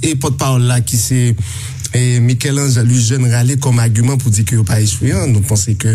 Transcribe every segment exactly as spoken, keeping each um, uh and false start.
e pòtpawòl la ki se e Michel-Ange Lujeune rale kòm agiman pou di ke yo pa echwe an. Nou panse ke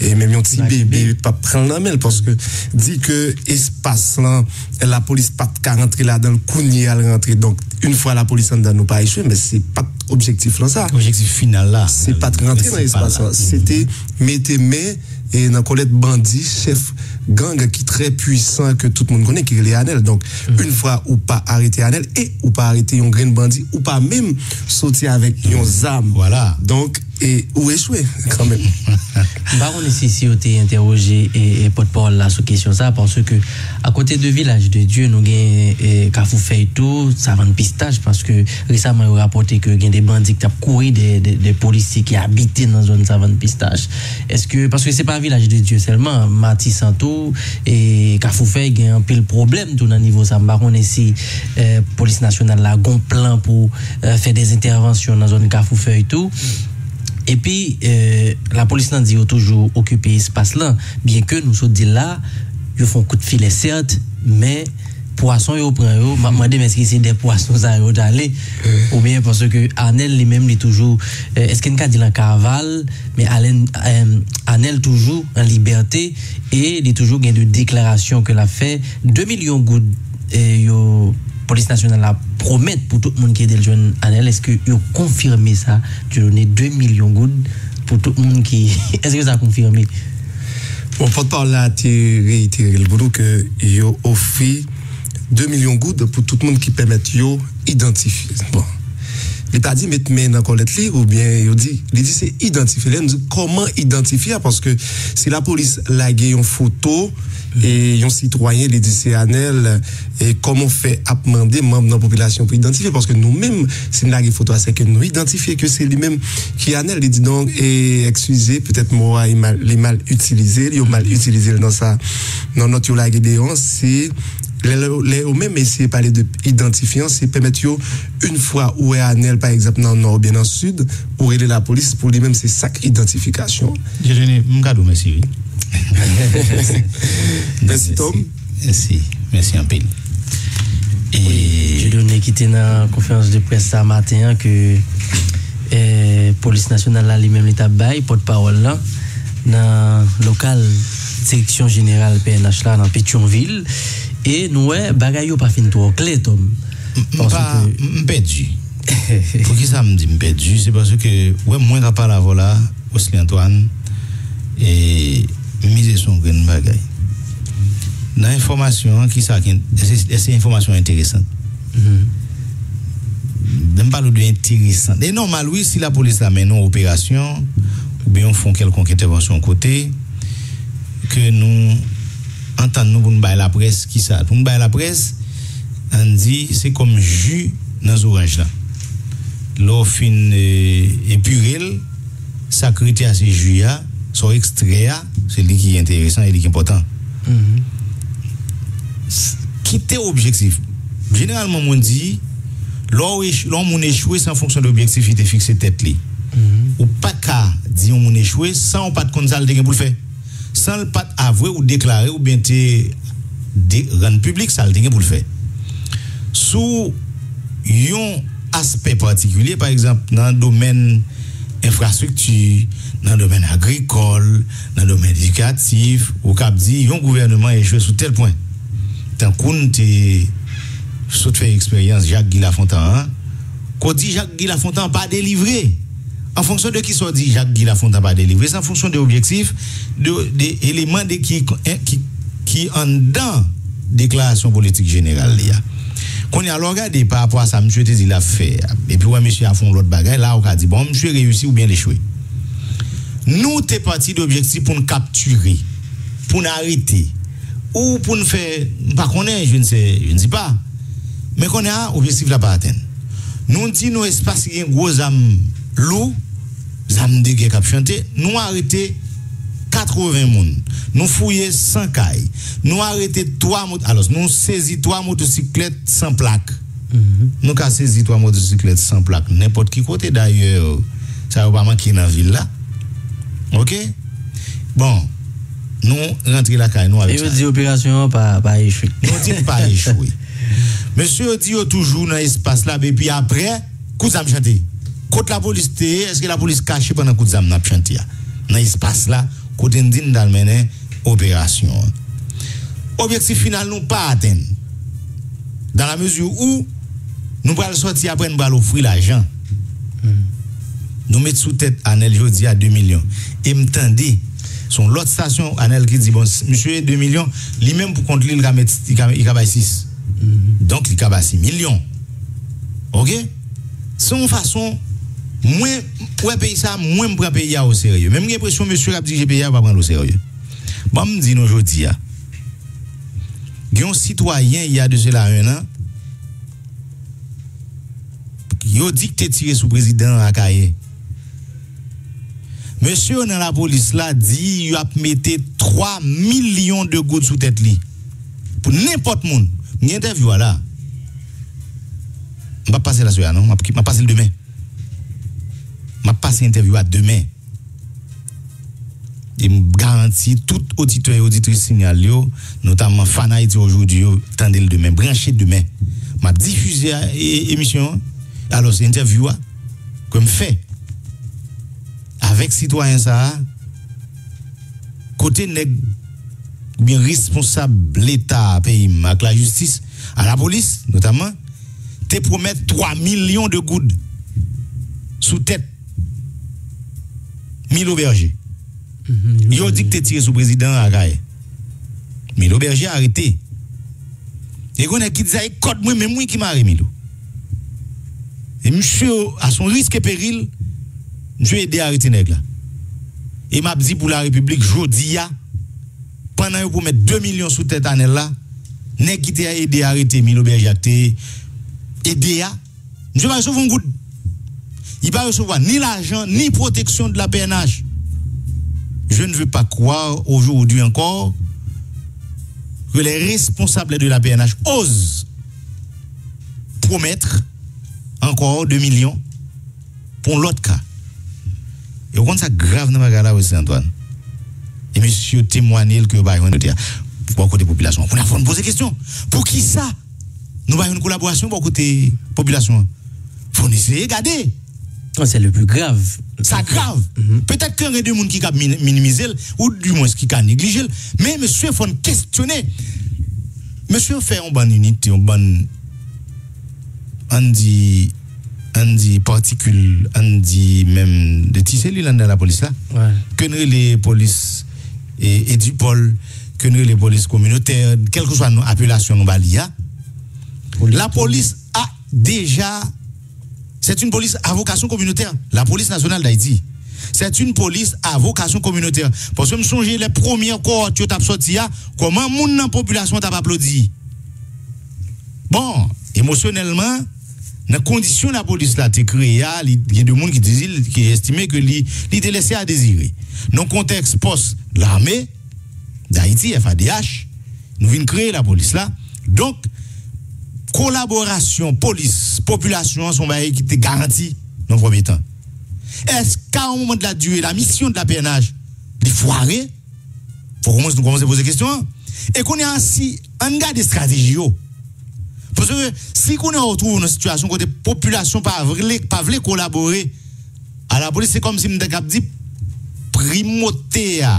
e menm yon ti bebe p ap pran l nan men l, paske di ke espas lan, lapolis pa t ka rantre ladan l, kounye a l rantre. Donk, yon fwa lapolis anndan, nou pa echwe, men se pa t objektif lan sa. Objektif final la. Se pa t rantre nan espas lan. Se te mete men e nan kòlèt bandi, chèf gang ki trè pwisan, ke tout moun konnen, ki rele Anèl. Donk, yon fwa ou pa arete Anèl e ou pa arete yon grenn bandi, ou pa menm soti avèk yon zam. Vwala. Donk, e ou echwe kanmenm. M pa konnen si, si yo te entèwoje e, e pòtpawòl la sou kesyon sa, paske akote de Vilaj de Dye, nou gen e Kafou Fèy tou, Savann Pistach, paske resaman yo rapòte ke gen de bandi ki t ap kouri de, de, de polisye ki abite nan zòn Savann Pistach. Èske, paske se pa Vilaj de Dye sèlman, Matisan tou, e Kafou Fèy gen anpil pwoblèm tou nan nivo sa. M pa konnen si e polis nasyonal la gon plan pou e fè de entèvansyon nan zòn Kafou Fèy tou. Epi, e, lapolis lan di yo toujou okipe espas lan, byenke nou sot di l la, yo fè yon kout filè, sèt, men pwason yo pran yo, m ap mande m èske se dè pwason sa yo t ale, oubyen paske Anèl li menm li toujou, e, èske n ka di l an kaval, men Alèn, e, Anèl toujou an libète e li toujou gen de deklarasyon ke l ap fè, de milyon goud e yo polis nasyonal la pwomèt pou tout moun ki ede l jwenn Anèl, èske yo konfime sa, Dieudonné, de milyon goud pou tout moun ki, èske sa konfime? Bon, pòtpawòl la te reyitere l pou nou ke yo ofri de milyon goud pou tout moun ki pèmèt yo idantifye. Bon. Li pa di met men nan kòlèt li, oubyen yo di, li di se idantifye. Lè n di kòman idantifye a, paske si lapolis lage yon foto e yon sitwayen, li di se Anèl, e kòman w fè ap mande manm nan popilasyon pou idantifye? Paske nou menm, si n lage foto a, se ke nou idantifye ke se li menm ki Anèl. Li di donk, e, eskize, petèt mo a, li mal, li mal itilize, yo mal itilize l nan sa, nan nòt yo lage deyò, se lè, lè yo menm eseye pale de idantifye an, se pèmèt yo, yon fwa ou wè Anèl, pa egzanp, nan Nò oubyen nan Sid, ou rele lapolis, pou li menm, se sa k idantifikasyon. Dieudonné, m ka di w mèsi, wi. Mèsi, Tom. Mèsi. Mèsi anpil. E Dieudonné ki te nan konferans de près sa maten an ke, e, polis nasyonal la li menm li t ap bay, pòtpawòl lan, nan lokal direksyon jeneral P N H la nan Petyonvil. E nou wè, bagay yo pa fin twò klè, Tom. M, m pa, m, m pèdi. Poukisa m di m pèdi? Se paske, wè, mwen k ap pale avè w la, Wesley Antoine, e m mize sou yon grenn bagay. Nan enfòmasyon an, kisa ki, èske, èske enfòmasyon enteresan? Lè m pale w de enteresan, e nòmal, wi, si lapolis la mennen yon operasyon, oubyen yo fè yon kèlkonk entèvansyon yon kote, ke nou antann nou pou n bay laprès kisa? Pou n bay laprès, ann di, se kòm ji nan zoranj lan. Lè w fin, e, epire l, sa k rete a se ji a, sa w ekstrè a, se li ki enteresan e li ki enpòtan. S-, kite objektif. Jeneralman, moun di, lè w ech-, lè yon moun echwe, se an fonksyon de objektif li te fikse tèt li. Ou pa ka di yon moun echwe san w pa t konn sa l te gen pou l fè. San l pa t avwe ou deklare oubyen te de-, rann piblik sa l te gen pou l fè. Sou yon aspè patikilye, pa egzanp, nan domèn enfrastrikti, nan domèn agrikòl, nan domèn edikatif, ou kab di yon gouvèneman echwe sou tèl pwen. Tankou n te sot fè eksperyans Jak Gi Lafontan an, ke w di Jak Gi Lafontan pa delivre. An fonksyon de kisa w di Jak Gi Lafontan pa delivre, se an fonksyon de objektif, de, de eleman de ki, ki, ki anndan deklarasyon politik jeneral li a. Kounye a, lè w gade pa rapò a sa misye te di l ap fè a, epi w wè misye a fè yon lòt bagay, la ou ka di, bon, misye reyisi oubyen l echwe. Nou te pati de objektif pou n kaptire, pou n arete, ou pou n fè, m pa konnen, je ne sais, je ne sais pas. Men kounye a, objektif la pa atenn. Nou di nou espas ki gen gwo zam lou, zam de gè k ap chante, nou arete katreven moun. Nou fouye san kay. Nou arete twa mot-, alò, nou sezi twa motosiklèt san plak. Nou ka sezi twa motosiklèt san plak nenpòt ki kote, dayè, sa yo pa manke nan vil la. Oke? Bon, nou rantre lakay nou avèk sa. E yo di operasyon an pa, pa echwe. Nou di l pa echwe. Mesye yo di yo toujou nan espas la, epi apre, kout zam chante. Kot lapolis te ye? Èske lapolis kache pandan kout zam nan ap chante a? Nan espas la, kote n di n t al mennen operasyon an. Objektif final nou pa atenn. Dans la mesure où nou pral sòti apre, n pral ofri lajan. Nou met sou tèt Anèl jodi a de milyon. E m tande, se yon lòt stasyon Anèl ki di, bon, misye de milyon, li menm pou kont li, li ka met, li ka, li ka bay sis. Donk, li ka bay sis milyon. Oke? Se yon fason, mwen, wè peyi sa, mwen, m pran peyi a oserye. Men m gen enpresyon mesye k ap dirije peyi a pa pran l oserye. Ban m di nou jodi a, gen yon sitwayen, il y a de cela un an, yo di k te tire sou prezidan Akayè. Mesye yo nan lapolis la di y ap mete twa milyon de goud sou tèt li. Pou nenpòt moun. M gen entèvyou a la. M p ap pase l aswè a non. M ap, m ap pase l demen. M ap pase entèvyou a demen. E m garanti tout oditè e oditris Signal yo, notamman fan Haïti Aujourd'hui yo, tande l demen. Branche demen. M ap difize a, e, emisyon an. Alò, se entèvyou a ke m fè avèk sitwayen sa a, kote nèg oubyen responsab Leta peyi m ak lajistis, a lapolis notamman, te pwomèt twa milyon de goud sou tèt Milo Berger. Yo di k te tire sou prezidan Akayè. Milo Berger arete. E gon nèg ki di sa e kòd mwen menm wi ki mare Milo. E misye a son risk e peril, misye ede arete nèg la. E m ap di pou larepiblik jodi a, pandan yo pwomèt de milyon sou tèt Anèl la, nèg ki te ede arete Milo Berger ak te ede a, misye pa resevwa yon goud. Li pa resevwa ni lajan, ni pwoteksyon de la P N H. Je ne veux pas croire aujourd'hui encore que les responsables de la P N H osent promettre encore de milyon pou yon lòt ka. E w konn sa k grav nan bagay la, wi, se Antoine. E mesye yo temwanye l ke yo pa jwenn kote a. Bò kote popilasyon an. Kounye a, fò n poze kesyon. Poukisa nou pa jwenn kolaborasyon bò kote popilasyon an? Fò n eseye gade. Non, c'est le plus grave. Sa grav. Petèt ke gen de moun ki ka min- minimize l, ou dimwens ki ka neglije l. Men mesye, fò n kestyone. Mesye yo fè yon bann inite, yon bann, ann di, ann di patikil, ann di menm de ti selil anndan lapolis la, ke n rele polis e, Edipòl, ke n rele polis kominotè, kèlkeswa non apelasyon nou ba li a. Lapolis a deja, c'est une police à vocation communautaire, la police nationale d'Haïti. C'est une police à vocation communautaire. Paske m sonje lè premyè kowòt yo t ap sòti a, kòman moun nan popilasyon t ap aplodi? Bon, emosyonèlman, nan kondisyon lapolis la te kreye a, li, gen de moun ki di, ki estime ke li, li te lese a dezire. Nan kontèks pòs lame, Dayiti, F A D H, nou vin kreye lapolis la. Donk, kolaborasyon polis, popilasyon an se yon bagay ki te garanti nan premye tan. Èske, à un moment de la durée, la mission de la P N H, li fware? Fò kòmanse, nou kòmanse poze kesyon an. E kounye a, si, ann gade estrateji yo. Paske si kounye a ou twouve w nan sitiyasyon kote popilasyon pa vle, pa vle kolabore, a lapolis, se kòmsi m ta kab di primòte a,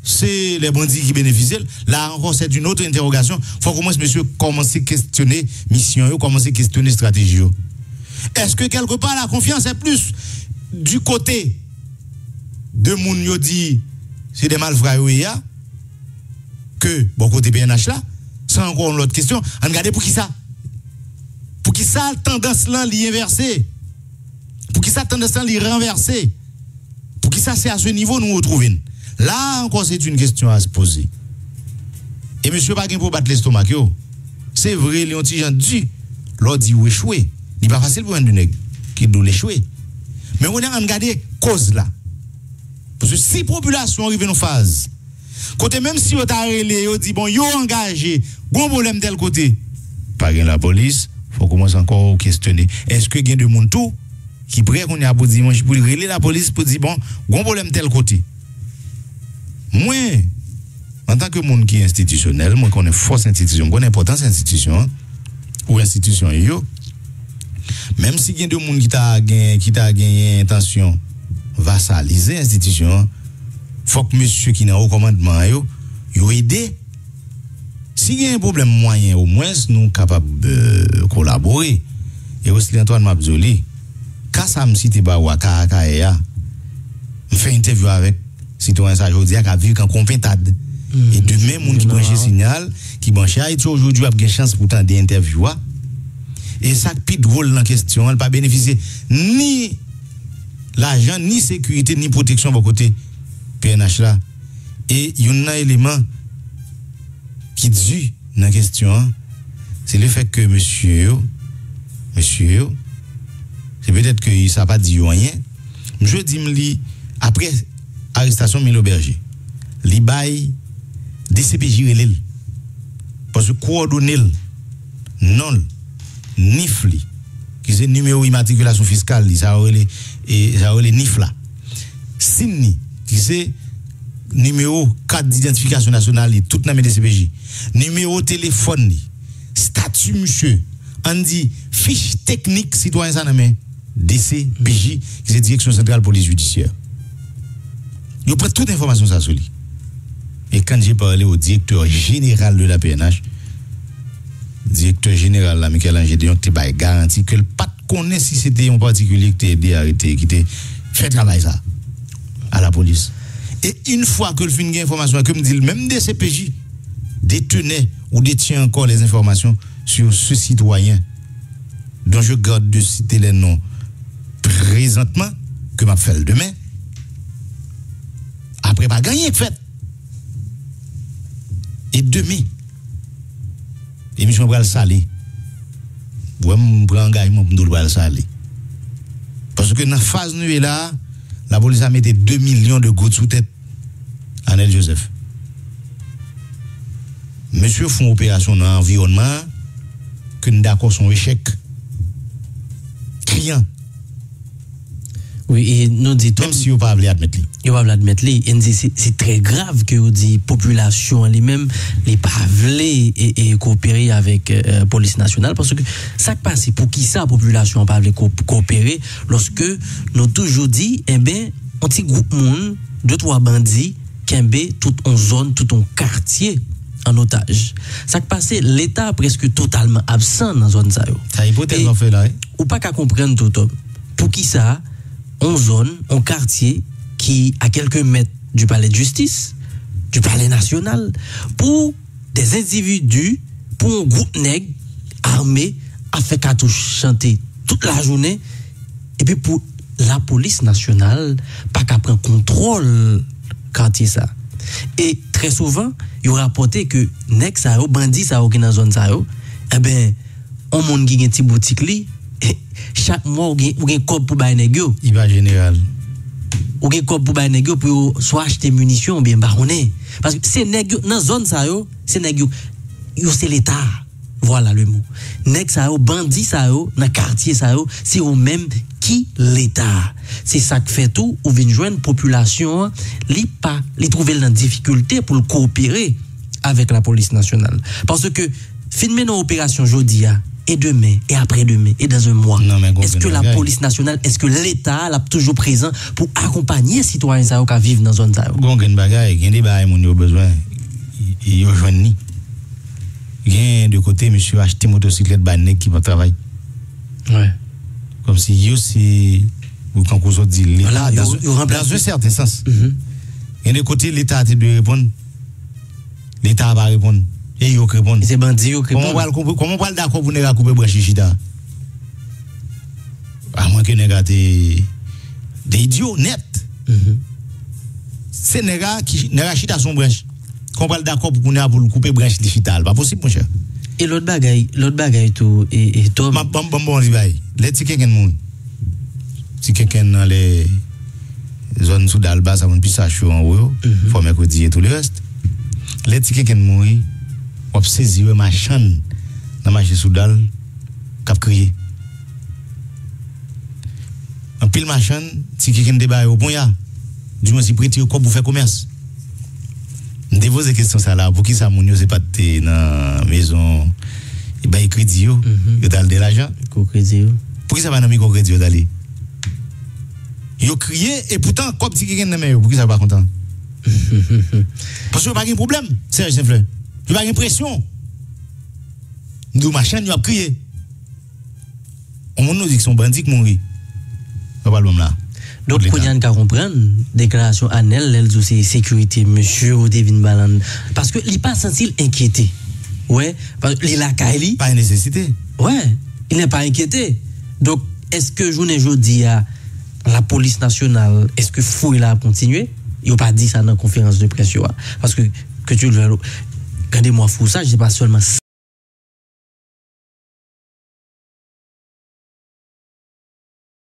se lè bandi ki benefisye l. La ankò, c'est une autre interrogation. Fò kòmanse, mesye, kòmanse kestyone misyon yo, kòmanse kestyone estrateji yo. Èske kèlkepa la konfyans est plus du côté de moun yo di se de malfra yo ye a, ke bò kote P N H la? Sa ankò yon lòt kesyon. Ann gade poukisa. Poukisa tandans lan li envèse? Poukisa tandans lan li ranvèse? Poukisa se a se nivo nou retwouve n? La ankò, c'est une question à se poser. E mesye pa gen pou bat lestomak yo. Se vre, li yon ti jan di lè w di ou echwe. Li pa fasil pou jwenn de nèg ki di w l echwe. Men kounye a, ann gade koz la. Paske si popilasyon an rive nan faz kote menm si yo ta rele, yo di, bon, yo angaje, gon pwoblèm tèl kote, pa gen lapolis, fò w kòmanse ankò kestyone. Èske gen de moun tou ki prè kounye a pou di, mwen, pou rele lapolis pou di, bon, gon pwoblèm tèl kote? Mwen, antanke moun ki enstitisyonèl, mwen konnen fòs enstitisyon, mwen konnen enpòtans enstitisyon an. pou enstitisyon yo. Menm si gen de moun ki ta gen, ki ta genyen entansyon vasalize enstitisyon an, fòk mesye ki nan wo kòmandman an yo, yo ede. Si gen pwoblèm mwayen, omwens nou kapab, euh, kolabore. E Wesley Antoine, m ap di w li, ka sa m site ba ou a, ka Akayè a, m fè entèvyou avèk sitwayen sa jodi a k ap viv Kankou Pentad. E demen, moun ki branche Sinyal, ki branche Haïti Aujourd'hui ap gen chans pou tande entèvyou a. E sa k pi dwòl nan kesyon an, li pa benefisye ni lajan, ni sekirite, ni pwoteksyon bò kote P N H la. E youn nan eleman ki di nan kesyon an, se lefèt ke mesye yo, mesye yo, se petèt ke sa pa di yo anyen. Mesye di m li, apre arestasyon Milo Berger, li bay D C P J rele l. Paske kowòdone l, non l, nif li, ki se nimewo imatrikilasyon fiskal li, sa yo rele, e, sa yo rele nif la. Sin li, ki se nimewo kat didentifikasyon nasyonal li, tout nan men D C P J. Nimewo telefòn li, stati misye, ann di, fich teknik sitwayen sa nan men D C P J, ki se Direksyon Santral Polis Jidisyè. Yo pran tout enfòmasyon sa sou li. Et quand j'ai parlé au directeur général de la P N H, direktè jeneral la, Michel-Ange Deyon, te bay garanti ke l pa t konnen si se te yon patikilye ki te ede arete, ki te fè travay sa a lapolis. E yon fwa ke l fin gen enfòmasyon, ke m di l, menm D C P J détenait ou détient encore les informations sur ce citoyen dont je garde de citer les noms présentement, ke m ap fè l demen, apre pa gen anyen k fèt. E demen, emisyon pral sale. Ou wè, m pran angajman pou m di w l pral sale. Paske nan faz nou ye la a, lapolis la mete de milyon de goud sou tèt Anèl Joseph. Mesye fè yon operasyon nan anviwònman an ke n dakò se yon echèk. Kliyan. Wi, e nou di tou, menm si yo pa vle admèt li. Yo pa vle admèt li. E n di se, se trè grav ke yo di popilasyon an li menm, li pa vle e, e koopere avèk, e, polis nasyonal. Paske sa k pase, poukisa popilasyon an pa vle ko-, koopere, lòske nou toujou di, enben, yon ti gwoup moun, de twa bandi, kenbe tout on zòn, tout on katye an otaj. Sa k pase, Leta prèske totalman absan nan zòn sa yo. Sa ipotèz w ap fè la, wi. Ou pa ka konprann tou, Tom, poukisa on zòn, on katye ki a kèlke mèt du palais de justice, du palais national, pou des individus, pou yon gwoup nèg ame ap fè katouch chante tout lajounen, epi pou lapolis nasyonal pa ka pran kontwòl katye sa. E trè souvan, yo rapòte ke nèg sa yo, bandi sa yo ki nan zòn sa yo, enben, yon moun ki gen ti boutik li, chak mwa ou gen, ou gen kòb pou bay nèg yo. Li pa jeneral. Ou gen kòb pou bay nèg yo pou yo swa achte minisyon oubyen m pa konnen. Paske se nèg yo, nan zòn sa yo, se nèg yo, yo se Leta. Voilà le mot. Nèg sa yo, bandi sa yo, nan katye sa yo, se yo menm ki Leta. Se sa k fè tou, ou vin jwenn popilasyon an, li pa, li twouve l nan difikilte pou l koopere avèk lapolis nasyonal. Paske fin mennen yon operasyon jodi a, e demen, e aprè demen, e dans un mois, èske lapolis nasyonal, èske Leta a, l ap toujou prezan pou akonpanye sitwayen sa yo k ap viv nan zòn sa yo? Gon grenn bagay, gen de bagay moun yo bezwen, y-, yo jwenn li. Gen de kote, misye achte motosiklèt bay nèg ki p ap travay. Wi. Kòmsi yo se, ou kankou zòt di, Leta, dans, dans un certain sens. Gen de kote, Leta te dwe reponn, Leta a pa reponn. E yo k reponn. Se bandi yo k reponn. Kòman w pral koupe, kòman w pral dakò pou nèg la koupe branch li chita? Amwenke nèg la te, te idyo nèt. Se nèg la ki, nèg la chita sou yon branch. Kòman w pral dakò pou kounye a pou l koupe branch li chita? L pa posib, monchè. E lòt bagay, lòt bagay tou, e, e Tom. M ap, ban m, ban m ba w yon ti bagay. Lè ti kenkenn mouri. Ti kenkenn nan lè zòn Soudal, Basamond, Pistacho anwo yo, Fò Mèkredi e tou le rèst. Lè ti kenkenn mouri, w ap sezi wè machann nan mache Soudal k ap kriye. Anpil machann, ti kenkenn te ba yo ponya. Dimwen, si prete yo kòb pou fè komès. M te poze kesyon sa la, poukisa moun yo se pa t te nan mezon Yo bay kredi yo, yo t al de lajan. Mikwo kredi yo. Poukisa pa nan mikwo kredi yo t ale? Yo kriye, e poutan, kòb ti kenken nan men yo, poukisa yo pa kontan? Paske yo pa gen pwoblèm, Serge Saint-Fleur. Yo pa gen presyon. M di w machann yo ap kriye. On moun nou di ki se yon bandi ki mouri. Yo pral ban m la. Donk, kounye a n ka konprann deklarasyon Anèl lè l di w se sekirite mesye ou te vin ba l. Paske li pa santi l enkyete. Wè, pa- li lakay li. Pa gen nesesite. Wè, il n'est pas inquiété. Donk, èske jounen jodi a, lapolis nasyonal, èske fouy la ap kontinye? Yo pa di sa nan konferans de près yo a. Paske, ke tu le veuilles, gade mwa fou sa, se pa sèlman